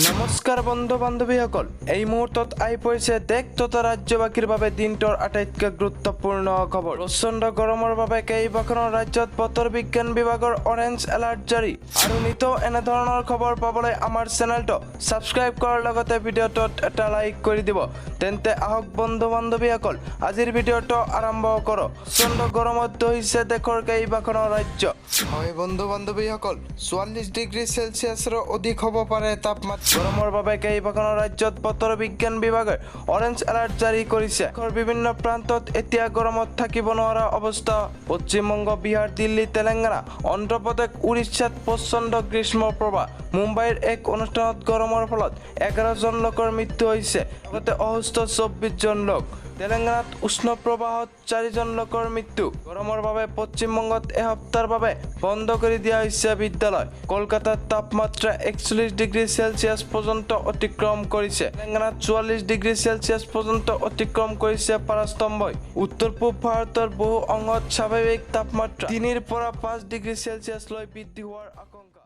নমস্কাৰ বন্ধু বান্ধৱীসকল, এই মুহূৰ্তত আহি পৰিছে দেশ তথা ৰাজ্যবাসীৰ বাবে দিনটোৰ আটাইতকৈ গুৰুত্বপূৰ্ণ খবৰ। প্ৰচণ্ড গৰমৰ বাবে কেইবাখনো ৰাজ্যত বতৰ বিজ্ঞান বিভাগৰ অৰেঞ্জ এলাৰ্ট জাৰি। আৰু নিতৌ এনেধৰণৰ খবৰ পাবলৈ আমাৰ চেনেলটো ছাবস্ক্ৰাইব কৰাৰ লগতে ভিডিঅ'টোত এটা লাইক কৰি দিব। তেন্তে আহক বন্ধু বান্ধৱীসকল, আজিৰ ভিডিঅ'টো আৰম্ভ কৰোঁ। প্ৰচণ্ড গৰমত দহিছে দেশৰ কেইবাখনো ৰাজ্য। হয় বন্ধু বান্ধৱীসকল, 44 ডিগ্ৰী চেলচিয়াছৰো অধিক হ'ব পাৰে তাপমাত্ৰা। গৰমৰ বাবে কেইবাখনো ৰাজ্যত বতৰ বিজ্ঞান বিভাগে অৰেঞ্জ এলাৰ্ট জাৰি কৰিছে। দেশৰ বিভিন্ন প্ৰান্তত এতিয়া গৰমত থাকিব নোৱাৰা অৱস্থা। পশ্চিমবংগ, বিহাৰ, দিল্লী, তেলেংগানা, অন্ধ্ৰপ্ৰদেশ, উৰিষ্যাত প্ৰচণ্ড গ্ৰীষ্ম প্ৰবাহ। মুম্বাইৰ এক অনুষ্ঠানত গৰমৰ ফলত 11জন লোকৰ মৃত্যু হৈছে, লগতে অসুস্থ 24জন লোক। তেলেংগানাত উষ্ণ প্ৰবাহত চাৰিজন লোকৰ মৃত্যু। গৰমৰ বাবে পশ্চিমবংগত এসপ্তাহৰ বাবে বন্ধ কৰি দিয়া হৈছে বিদ্যালয়। কলকাতাত তাপমাত্ৰা 41 ডিগ্ৰী চেলচিয়াছ পৰ্যন্ত অতিক্ৰম কৰিছে। তেলেংগানাত 44 ডিগ্ৰী চেলচিয়াছ পৰ্যন্ত অতিক্ৰম কৰিছে পাৰাস্তম্ভই। উত্তৰ পূব ভাৰতৰ বহু অংশত স্বাভাৱিক তাপমাত্ৰা 3ৰ পৰা 5 ডিগ্ৰী চেলচিয়াছলৈ বৃদ্ধি হোৱাৰ আশংকা।